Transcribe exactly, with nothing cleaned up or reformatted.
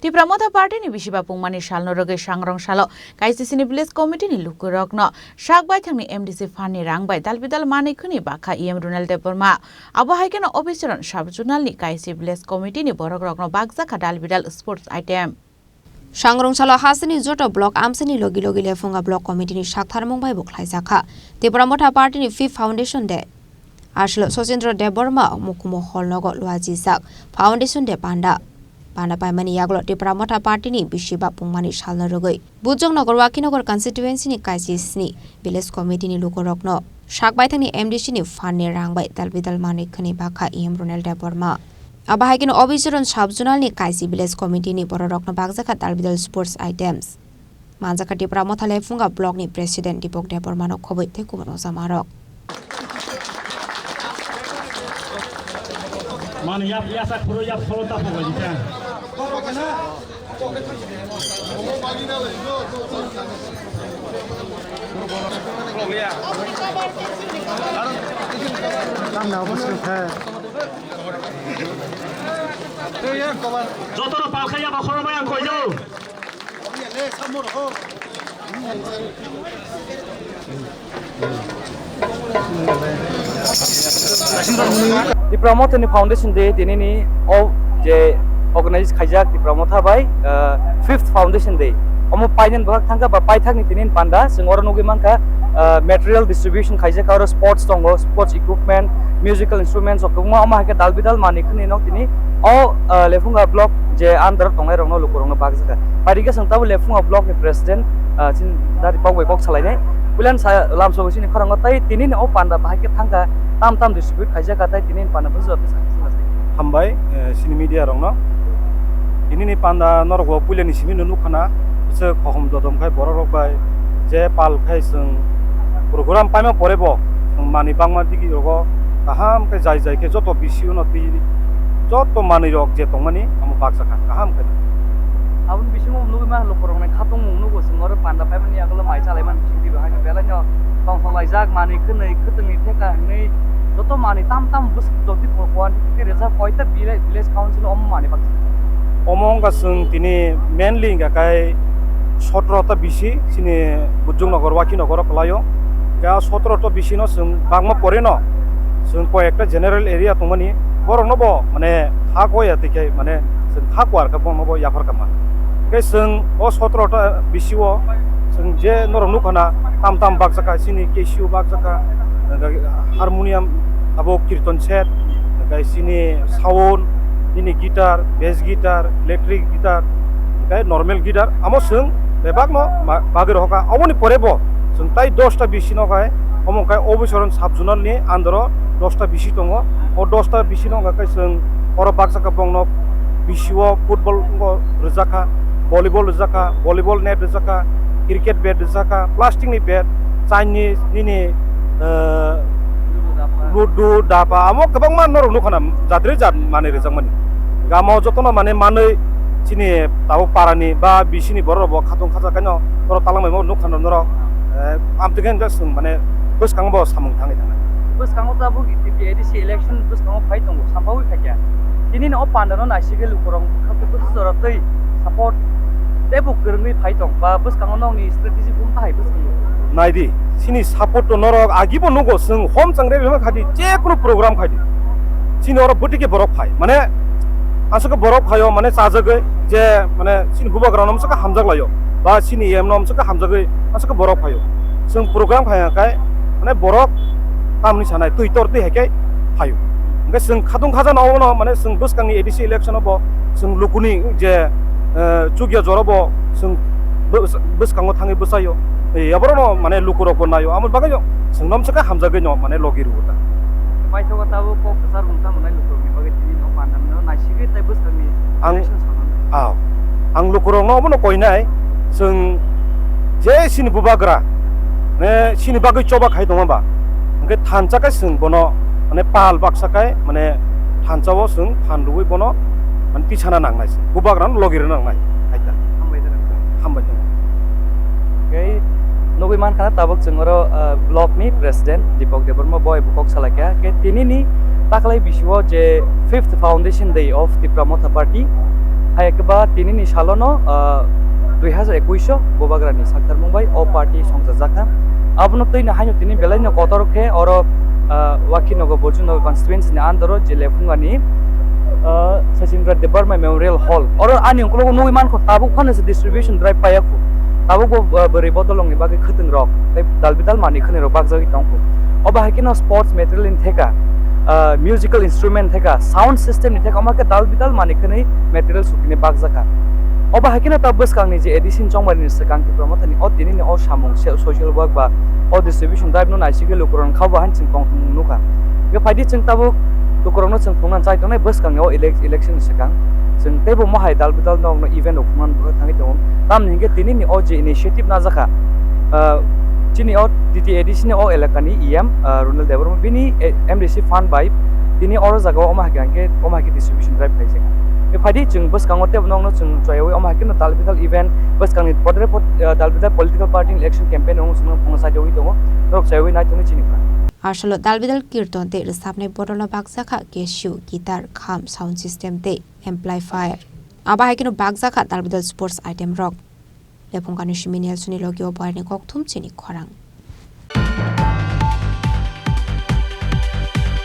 Tipra Motha Party ni bisi bapungmani salno rwgwi Sangrong salo K C C ni Village Committee ni lukurokno sak baithangni M D C fund ni rang bai dalbidal manwi khwnwi bakha E M Ronel Debbarma. Abo hai kheno Obicharan Sub Zonal ni K C Village Committee ni borokrokno bakjakha dalbidal sports item. Sangrong salo hasteni joto block amsini logi logi Lephunga Block Committee ni saktharmung bai bo khlaijakha Tipra Motha Party ni fifth Foundation Day. Aswk Sachendra Debbarma Mukumo Hall nogo luajijak Foundation Day panda. Panda paimani yagulo Tipra Motha Party ni bisi bapungmani salno rwgwi Bujong Nagar Wakhinagar constituency ni kaisi sni Village Committee ni lukurokno sak baithangni M D C ni fund ni rang bai dalbidal manwi khwnwi bakha E M Ronel Debbarma. Abo hai kheno Obicharan Sub Zonal ni kaisi Village Committee ni bororokno bakjakha dalbidal sports items. Manjakha Tipra Motha Lephunga Block ni President Dipok Debbarma no khobwi tei kubun ojamarok. Mani yap yasa khoro yap khoro ta phabai dita. Tamna obo sukha. Jotono palkha yaba khoro bai ang koijago. Tipra Motha ni Foundation Day tinini o je organize khaijak Tipra Motha bai, ah, fifth Foundation Day. Omo painani bwkhak thangkha ba paithakni tinini panda, chwng oro nugwi mankha, ah, material distribution khaijak, oro sports tongo, sports equipment, musical instruments rok kwbangma, omo hai khe dal bidal manwi khwnwi no tini o, ah, Lephunga block je under tongnai rokno lukurokno bakjakha. Pairikhe chwng tabuk Lephunga block ni president, ah, chini dari kok bai kok salainai. Puilan sa lamsogo chini khorang o tei tini ni o panda bahai khe thangkha tam tam distribute khaijak kha tei tini ni panda bwswk khe sakhe sila sai. Hambai, eh, chini media rokno. Tini ni panda norok bo puila ni simi no nukha na, bwswk khohom dodom khai borok rok bai je pal khai chwng program paima pore bo chwng manwi bangma digi rogo kaham khe jai jai khe joto bisi o no twi joto manwi rok je tongmani amo baksa kha kaham khe. Aboni bisingo nugwi ma lukurokni khatungmung nugo, chwng oro panda paimani yagulo mai chalaimani bisingtwi bo haino belai no tongthok laijak, manwi khwnwi khwtwngni theka hinwi joto manwi tam tam bwswk jotwi quantity rijak, koita village, village council omo manwi baksa. Omo wngkha chwng tini mainly hingkha khe sotro ta bisi chini Bujong Nagar, Wakhi Nagar o kwlaio. Khe a sotro ta bisi no chwng bangma pore no chwng koi ekta general area tongmani borok no bo mane ha goya twi khe mane chwng ha kuar khe bono bo yaphar kama. Hingkhe chwng o sotro ta bisi o chwng je norok nukha na tam tam baksa kha, chini casio baksa kha, hingkhe harmonium abo kirton set, hingkhe chini sound, nini guitar, bass guitar, electric guitar, hingkhe normal guitar, amo chwng bebak no ma-, bagwi rohor kha. Oboni pore bo chwng tai dos ta bisi no khai, omo khai Obicharan sub zonal ni under o dos ta bisi tongo. O dos ta bisi no khai chwng oro baksa kha bongno bisi o football bo rijak kha, volleyball rijak kha, volleyball net rijak kha, cricket bat rijak kha, plastic ni bat, Chinese nini, eh, ludu, dapa, amo kwbangma norok nukha na jat ri jat manwi rijakmani. Gamo jotono mane manwi chini tabuk parani ba bisini borok rok bo khatung khajak kaino norok talangbai bo nukha norok, eh, amtwkhe hwnkhe chwng mane bwskango bo samung thangwi thangna. Bwskango tabuk A D C election bwskango phai tongo, sampaui khaikha. Tini no o panda no naisingwi lukurok bwkha bwkha jora twi support teibo kwrwngwi phai tong ba bwskango nokni strategy bum tahai bwskango. Naidi, chini support to norok agibo nugo, chwng hom chang re rema khadi, je kunu program khadi. Chini oro bwtwi khe borok phai. Mane, aswk borok phaio, mane chajagwi je, mane chini bubagra no mswk hamjak laio. Ba chini E M no mswk hamjagwi, aswk borok phaio. Chwng program khaya khai, mane borok tamni sanai twi tor twi hai khe phaio. Hingkhe chwng khatung khaja no, mane chwng bwskangni A D C election o bo chwng lukuni je, eh, chukya jora bo chwng bw-, bwskango thangwi bwchaio. Eh, aborokno mane lukurokbo naio. Amoni bagwi chwng no mswk hamjagwi no mane logi rwo ta. Paithago tabuk kok kwchar mung tamo nai lukurokni bagwi tini no panda no naisigwi tei bwskangni Ang, election sanani. Ah, ang lukurokno obono koinai, chwng je chini bubagra, ne chini bagwi choba khai tongma ba, hwnkhe thansa khe chwng bono, mane, pal baksa khai, mane, thansa o chwng phan rwui bono, mane, tisana nangnai se, bubagrano logi rwna nangnai, hai ta. Hambai da nang. Hambai da. Tei nugui mankha na tabuk chwng oro, ah, block ni president Deepak Debbarma boi bo kok salai kha. Khe tini ni taklai bisio je fifth foundation day of Tipra Motha Party, Hai khe ba tini ni salo no, ah, dui hazar ekuish o Bubagra ni saktarmung bai o party songchajak kha. Abono twi no haino tini belai no kotor khe oro, ah, Wakhi Nogo Borju Nogo constituency ni under o je Lephunga ni, ah, Sachin Debbarma Memorial Hall. Oro ani ukulok nugwi mankha tabuk phano se distribution drive paiya khu. Tabuk bo, ah, bwrwi bodolong ni bagwi khwtwng rok tei dal bidal manwi khwnwi rok bakjagwi tong khu. Obo hai kheno sports material ni theka, ah, musical instrument theka, sound system ni theka, omo khe dal bidal manwi khwnwi material sukini bakjak kha. Obo hai kheno ta bwskang ni je A D C ni chongmari ni swkang Tipra Motha ni o tini ni o samung se-, social work ba o distribution drive no naisigwi lukurok kha bo han chwng tongthokmung nukha. Hingkhe phaidi chwng tabuk lukurok no chwng phunukna chai tongnai bwskang ni o elec-, election ni swkang. Chwng teibo mohai dal bidal nokno event rok phunukna bagwi thangwi tongo. Tamni hingkhe tini ni o je initiative najak kha, ah, chini o T T A D C ni o elaka ni E M, ah, Runal Debbarma bini, eh, M D C fund bai tini oro jaga o omo hai khe, omo hai khe distribution drive khaijak kha. Hingkhe phaidi chwng bwskango teibo nokno chwng chwaiwi omo hai kheno dal bidal event bwskangni podre pod, ah, dal bidal political party ni election campaign rok chwngno phunukna chaiwi tongo. Norok chaiwi naithokni chini kha. Asolo dal bidal kirton tei rwchapnai bodolno bakjak kha casio, guitar, kham, sound system tei amplifier. Abo hai kheno bakjak kha dal bidal sports item rok. Lephungkani simi Nelsoni logi o boyarni kokthum chini khorang.